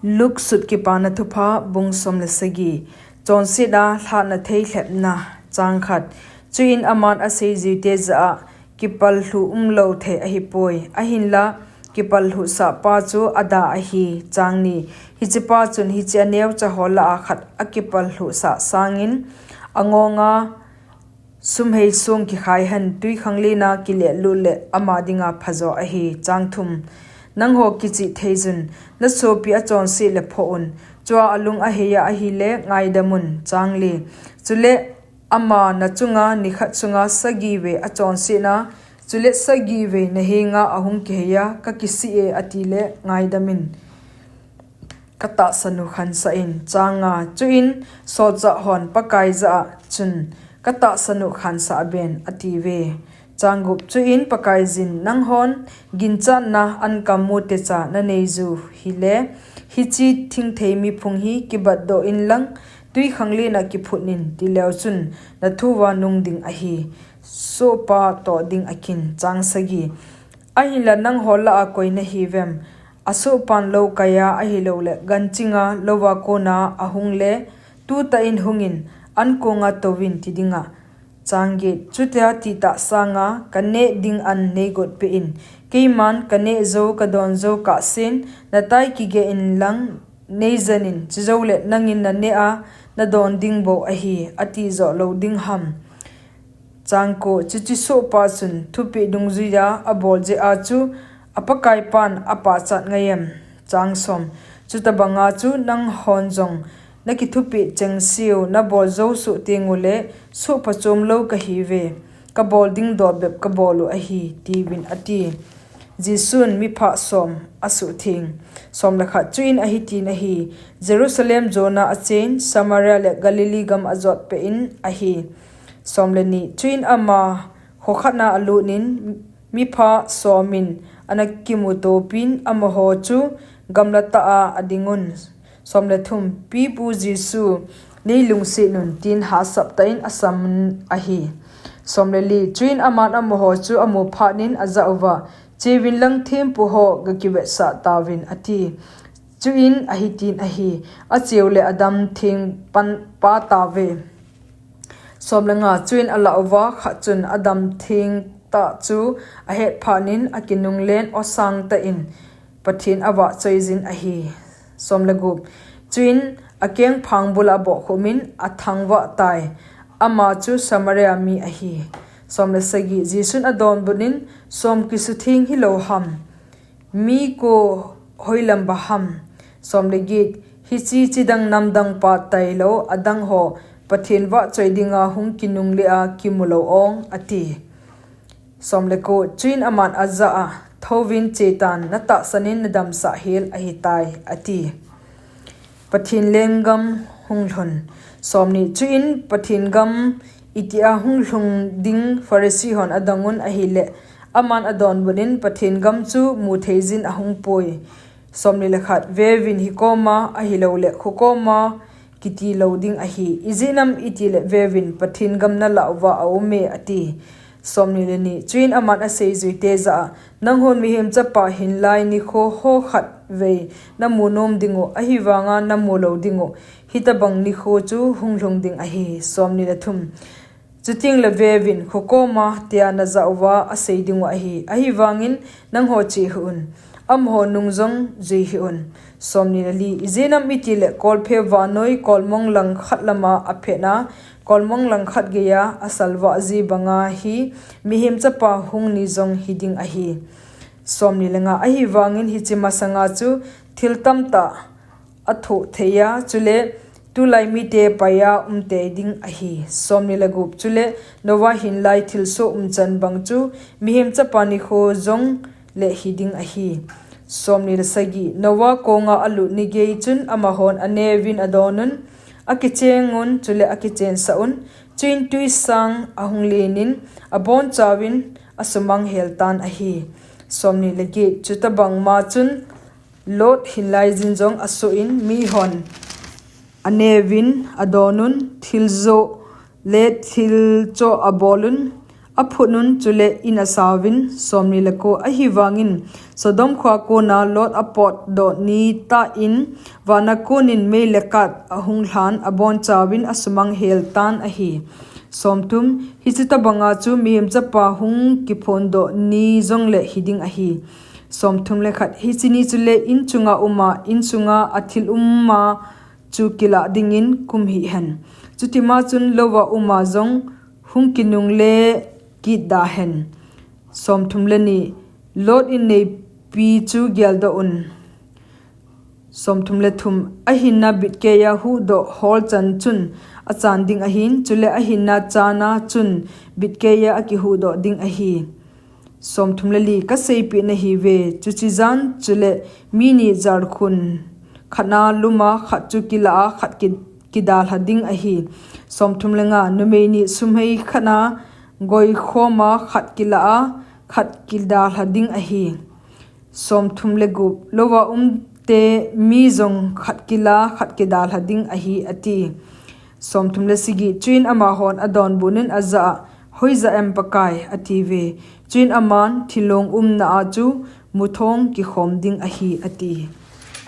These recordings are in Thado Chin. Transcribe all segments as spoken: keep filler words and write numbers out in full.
Luke Sut Kipana Thupha, bung som le sagi. Chonsetna lhahna thei lhepna. Chang khat. Chuin aman aseijuite jah a, kipallhuh umlou thei ahipoi. Ahinla, kipallhuhsah pa chu ada ahi. Chang ni. Hiche pa chun hiche aneocha ho lah a khat akipallhuhsah sangin, angonga sum hei song kikhai hen, twikhanglen a kilehlut le ama dinga phajo ahi. Chang thum. Nangho kichih theiyun, nasopi achonset le phoh un. Chua alung ahei a ahile, ngaidam un. Chang li. Chule ama nachunga nikhat sunga sagi vei achonsetna, chule sagi vei nahenga ahung kihei a, kakisih e, atile, ngaidam in. Katahsan u khansah in. Chang nga. Chuin solchah hon Pakai jah a chun, katahsan u khansah ben, atiuve. Chang gup. Chuin Pakaiyin, nanghon ginchatna ankam mu techa naneiju hile, hiche thingthei miphung hi kibatdoh inlang, twikhanglen a kiphut in, tileu chun nathu uva nung ding ahi. Sohpa toh ding akin. Chang sagi. Ahinla nangho lah a koi nahiuvem? Asohpan lou kai a ahiloule ganching a lou a kona ahung le, tutah in hungin, ankonga touvin, ti dinga. Chang get. Chutia tihtah sanga kaneh ding an neigot peh in. Keiman kaneh jou, kadon jou kahsen, natai kigeh inlang neijen in, chujoule nangin naneh a nadon ding bou ahi, ati joh lou ding ham? Chang ko. Chuche sohpa chun thupeh dungjuiya abol jeh a chu aPakaipan apachat ngai em? Chang som. Chutobanga chu nanghon jong nakithupeh chengseu, nabol jou soh tengule, soh phachom lou kahiuve, kabol ding dol bep kabol u ahi, tiuvin, ati. Jesun miphah som asuhtheng. Som le khat. Chuin ahitin ahi, Jerusalem jona achen, Samaria le Galilee gam ajotpeh in ahi. Som le ni. Chuin ama khokhatna alutnin, miphah somin ana kimutopin, amaho chu gamlatah a adingun. Som le thum. Pipu Jesu, neilungset un, tin hahsaptah in asamun ahi. Som le li. Chuin aman amaho chu amu phatnin ajah uva, cheuvin lang thempu ho gakivetsah tauvin, ati. Chuin ahitin ahi, acheule adam theng pan pa tauve. Som le nga. Chuin alah uva khat chun adam thengtah chu ahet phatnin akinunglen osangtah in Pathen avahchoiyin ahi. Som le gup. Chuin akengphang bula abohkhumin athangvah tai, ama chu Samaria mi ahi. Som le sagi. Jesun adonbutnin, som kisutheng hilou ham? Mi ko hoilam ba ham? Som le get. Hiche chidang namdang pa tailou adangho Pathen vahchoi dinga hung kinungle a kimu lou ong, ati. Som le ko. Chuin aman ajah a, thouvin chetan, natahsan in nadamsah hel ahitai, ati. Pathen lenggam hunglhun. Som ni. Chuin Pathen gam itia hunglhung ding Pharisee hon adangun ahile, aman adonbutnin Pathen gam chu mutheiyin ahungpoi. Som ni le khat. Veuvin, hikoma ahiloule khokoma kiti lou ding ahi. Ijeh inem itile veuvin, Pathen gam nalah uva aume, ati. Som ni le ni. Chuin aman aseijuite jah a, nanghon Mihem Chapa hinlai nikho ho khatvei namu nom dingu, ahivanga namu lou dingu, hitobang nikho chu hunglhung ding ahi. Som ni le thum. Chutengle veuvin, khokoma tia najah uva asei dingu ahi. Ahivangin nangho cheh hih un, amaho nung jong jui hih un. Som ni le li. Ijeh inem itile kolphe vannoi kolmong langkhat lama aphetna, kolmong langkhat geiya asalvah ji banga hi Mihem Chapa hung ni jong hiding ahi. Som ni le nga. Ahivangin hiche masanga chu thil tamtah athoh theiya, chule tulai mite paiya umtei ding ahi. Som ni le gup. Chule Noah hinlai thilsoh umchan bang chu Mihem Chapa nikho jongle hiding ahi. Som ni le sagi. Noah konga alut ni gei chun amahon aneuvin adonun, akichengun, chule akichensah un, chuin twisang ahung lenin, abonchauvin asumang heltan ahi. Som ni le get. Chutobangma chun Lot hinlaiyin jong asoh in, mihon aneuvin adonun, thiljoh le thilchoh abolun, aphutnun chule in asauvin. Somni le ko. Ahivangin Sodom khua kona Lot apotdoh nitah in vana konin mei le kath ahung lhan abonchauvin asumang heltan ahi. Somthum. Hiche tobanga chu Mihem Chapa hung kiphondoh ni jongle hiding ahi. Somthum le khat. Hiche ni chule in chunga uma, in sunga athil umma chu kilah dingin kum hih hen. Chutima chun louva uma jong hung kinungle kitda hen. Somthum le ni. Lot inneipi chu geldoh un. Somthum le thum. Ahinna bitkeiya huhdoh holchan chun achan ding ahin, chule ahinna chana chun bitkeiya akihuhdoh ding ahi. Somthum le li. Kaseipeh nahiuve, chuche jan chule mi ni jarkhun, khatna luma, khat chu kilah a, khat ki, kidalha ding ahi. Somthum le nga. Numei ni sumhei khatna goikhoma, khat kilah a, khat kidalha ding ahi. Somthum le gup. Louva umte mi jong khat kilah, khat kidalha ding ahi, ati. Somthum le sagi. Chuin amahon adonbutnin ajah a, Hoija em Pakai, atiuve. Chuin aman thilong umna a chu muthong kikhom ding ahi, ati.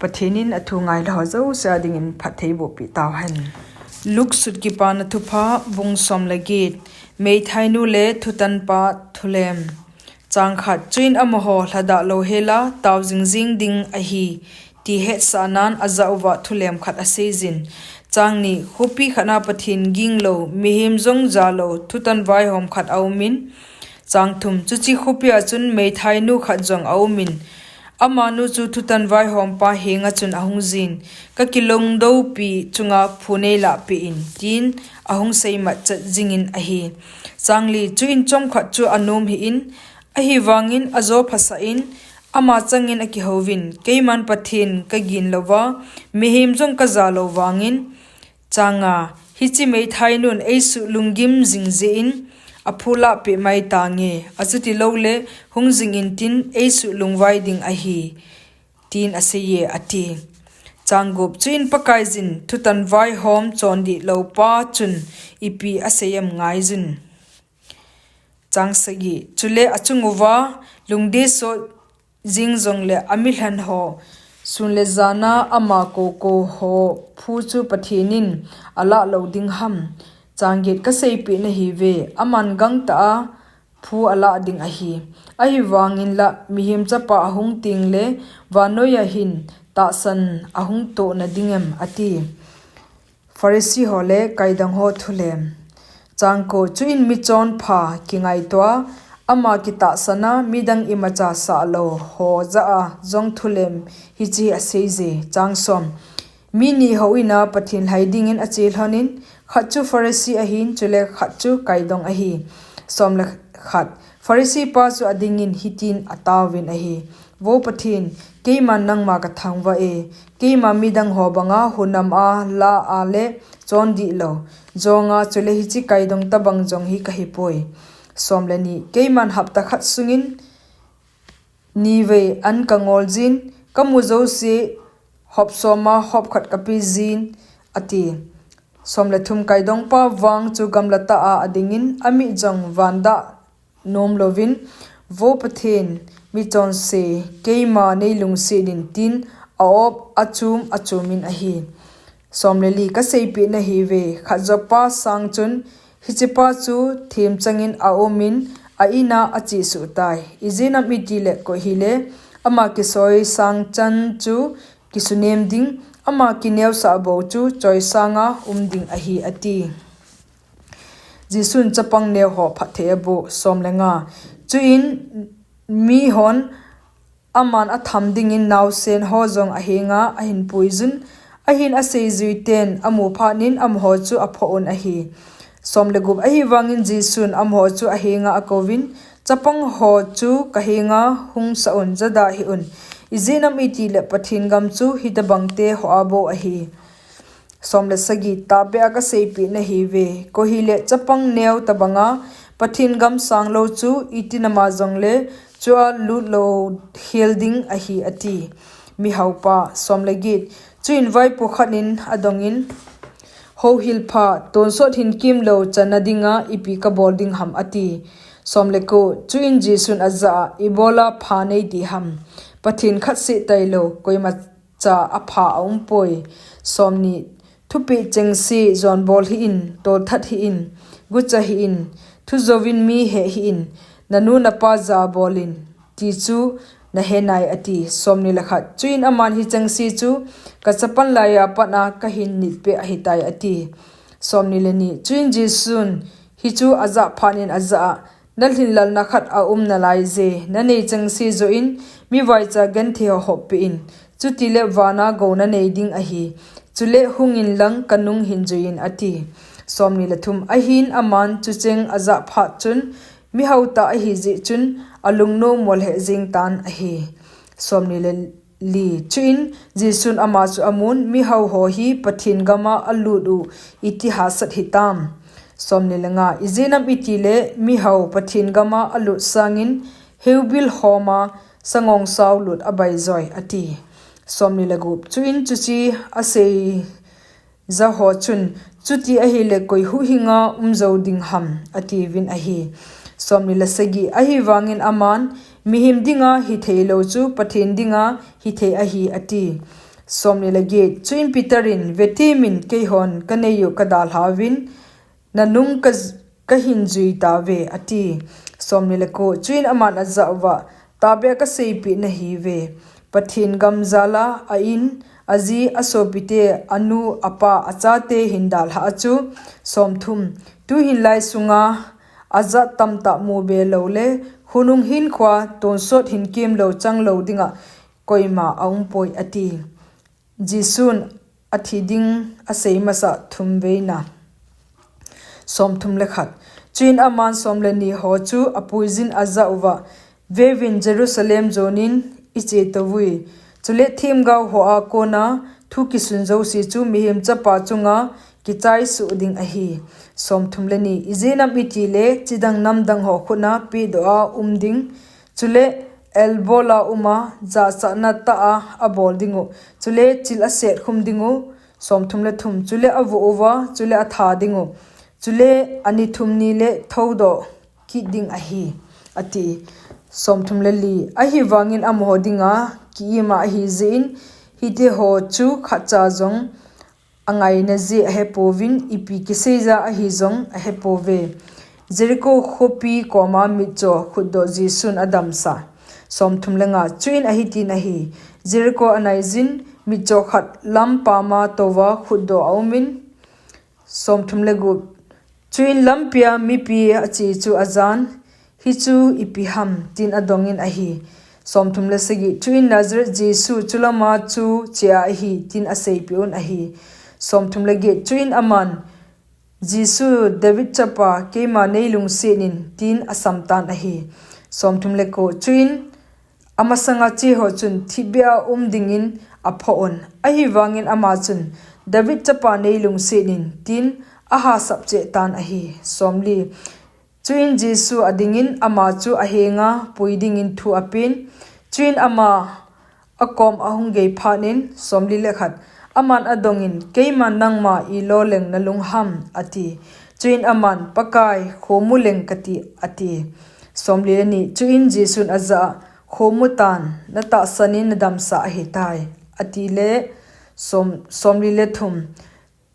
Pathen in athu ngailou ho jouse a dingin phattheiboh peh tauhen. Luke sut Kipana Thupha, bung som le get. Meithainu le thutanpa thulem. Chang khat. Chuin amaho lhadah louhela tao jingjing ding ahi, ti hetsahnan ajah uva thulem khat aseijin. Chang ni. Khopi khatna Pathen ginglou, mihem jong jalou thutan vaihom khat aumin. Chang thum. Chuche khopia chun meithainu khat jong aumin, amanu chu thutan vaihompa henga chun ahung jin, Kakilungdoupi chunga phu neilahpeh in, tin ahung seimatchet jingin ahi. Chang li. Chuin chomkhat chu anom hih in, ahivangin ajo phasah in, ama changin akihouvin, Keiman Pathen kagin louva, mihem jong kajalou vangin. Chang nga. Hiche meithainun eisuh lunggim jing jeh in aphu lahpeh maitange, achuti loule hung jing intin eisuh lungvai ding ahi, tin aseiye, ati. Chang gup. Chuin Pakaiyin thutan vaihom chondih loupa chun ipi asei em ngaiyun. Chang sagi. Chule achung uva lungdei sot jing jongle amilhen ho, sun le jana ama koukou ho phu chu Pathen in alah lou ding ham? Chang get. Kaseipeh nahiuve, aman gangtah a phu alah ding ahi. Ahivangin la mihem chapa ahung tengle vannoiya hin tahsan ahung tohna ding em, ati. Pharisee ho le kaidong ho thulem. Chang ko. Chuin michonpha kingaitoa, ama kitahsana midang imacha sahlou ho jah a jong thulem hiche aseiye. Chang som. Mi ni houin a Pathen lhai dingin ache lhonin, khat chu Pharisee ahin, chule khat chu kaidong ahi. Som le khat. Pharisee pa chu adingin hitin ataovin ahi, Vo Pathen, keiman nangma kathangvah e, keima midang ho banga hunam a la a le chondih lou, jonga chule hiche kaidong tobang jong hi kahipoi. Som le ni. Keiman hapta khat sungin nivei an kangoljin, kamu jouse hop soma hop khat kapeijin, ati. Som le thum. Kaidongpa vang chu gamla tah a adingin, amit jong vandah nom louvin, Vo Pathen, michonse, keima neilungset in, tin a-op achum achumin ahi. Som le li. Kaseipeh nahiuve, khatjopa sang chun hichepa chu themchangin aumin, a-in a achesuh tai. Ijeh inem itile koi hile ama kisoi sang chan chu kisunem ding, ama kineosah bou chu choisanga um ding ahi, ati. Jesun chapang neo ho phatthei aboh. Som le nga. Chuin mihon aman atham dingin naosen ho jong ahenga ahinpuiyun, ahin aseijuiten amu phatnin amaho chu aphoh un ahi. Som le gup. Ahivangin Jesun amaho chu ahenga akouvin, Chapang ho chu kahenga hungsah un, jada hih un. Ijeh inem itile Pathen gam chu hitobangte hoa bou ahi. Som le sagi. Tahbeh a kaseipeh nahiuve, koi hile chapang neo tobanga Pathen gam sanglou chu iti nama jongle chua lutlou khel ding ahi, ati. Mihaopa. Som le get. Chuin vaipo khat in adongin, Houhil pha, tonsot hin kimlou channa dinga ipi kabol ding ham, ati. Som le ko, chuin Jesun ajah a, ibola pha nei ti ham? Pathen khat seh tailou, koima cha apha aumpoi. Som ni, thupeh chengse, jon bol hih in, tolthat hih in, gucha hih in, thu jouvin mi heh hih in, nanu napa ja bol in, ti chu nahe nai ati. Som ni le khat, chuin aman hi chengse chu kachapan laiya pat a kahin nit peh ahitai ati. Som ni le ni, chuin Jesun hichu ajah phat in ajah a, nalhinlelna khat aum nalai je, nanei chengse joh in, mi vaicha genthei ho hoppeh in, chutile vana gou nanei ding ahi, chule hung inlang kanung hin jui in ati. Som ni le thum, ahin aman chucheng ajah phat chun, mihao tah ahi jeh chun, alungnom mo lheh jeng tan ahi. Som ni le li, chuin Jesun ama chu amun, mihao ho hi Pathen gam a alut u iti hahsat hitam? Som ni le nga, ijeh inem itile mihao Pathen gam a alut sangin heubil hom a sangongsao lut abaijoi ati. Som ni le gup, chuin chuche asei ja ho chun, chuti ahile koi huhhing a um jou ding ham, atiuvin ahi. Som ni le sagi, ahivangin aman, mihem dinga hithei lou chu Pathen dinga hithei ahi ati. Som ni le get, chuin Peter in, vetemin keihon kanei u kadalhauvin, nanung ka, kahin jui tauve ati. Som ni le ko, chuin aman ajah uva, tahbeh a kaseipeh nahiuve, Pathen gam jal a, a in, aji, asopite, anu, apa, achate hin dalhah a chu. Som thum, tuhin lai sunga ajat tamtah mu be lou le, khonung hinkhoa tonsot hin kem lou chang lou dinga koima aumpoi ati. Jesun athi ding asei masa thum veina. Som thum le khat, chuin aman som le ni ho chu apuijin ajah uva, veuvin, Jerusalem jonin iche touvui, chule themgao ho a kona thu kisun jouse chu Mihem Chapa chunga kichai soh ding ahi. Som thum le ni, ijeh inem itile chidang namdang ho khut a pedoh a um ding, chule elbol a um a, jachatna tah a abol ding u, chule chil aset khum ding u. Som thum le thum, chule avoh uva, chule atha ding u, chule ani thum ni le thoudoh kit ding ahi, ati. Som thum le li, ahivangin amaho dinga ki-im a ahi jeh in, hiti ho chu khatcha jong angaina jeh ahepouvin, ipi kiseija ahi jong ahepouve. Jericho khopi koma mitcho khutdoh Jesun adamsa. Som thum le nga, chuin ahitin ahi, Jericho anaijin, mitcho khat lam pama touva khutdoh aumin. Som thum le gup, chuin lampia mipi ache chu ajan, hichu ipi ham, tin adongin ahi. Som thum le sagi, chuin Nazareth Jesu chu lama chu chea ahi, tin aseipeh un ahi. Som thum le get, chuin aman, Jesu, David chapa, keima neilungset in, tin asamtan ahi. Som thum le ko, chuin amasanga cheho chun thipbeh a um dingin aphoh un. Ahivangin ama chun, David chapa neilungset in, tin ahasap cheh tan ahi. Som li, chuin Jesu adingin ama chu ahenga pui dingin thu apen. Chuin ama akom ahung gei phat in, som li le khat, aman adongin, keiman nangma ilo leng nalung ham, ati. Chuin aman, Pakai, khomu leng kati, ati. Som li le ni, chuin Jesun ajah a, khomu tan, natahsan in nadamsah ahitai, atile. Som, som li le thum,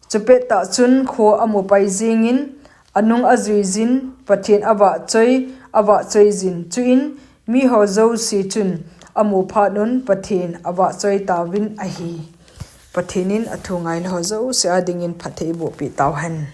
chupettah chun kho amu pai jengin, anung ajuijin, Pathen avahchoi, avahchoijin, chuin miho jouse chun amu phat un Pathen avahchoi tauvin ahi. Pathen in athu ngaina ho jouse adingin phatthei eibohpeh tauhen.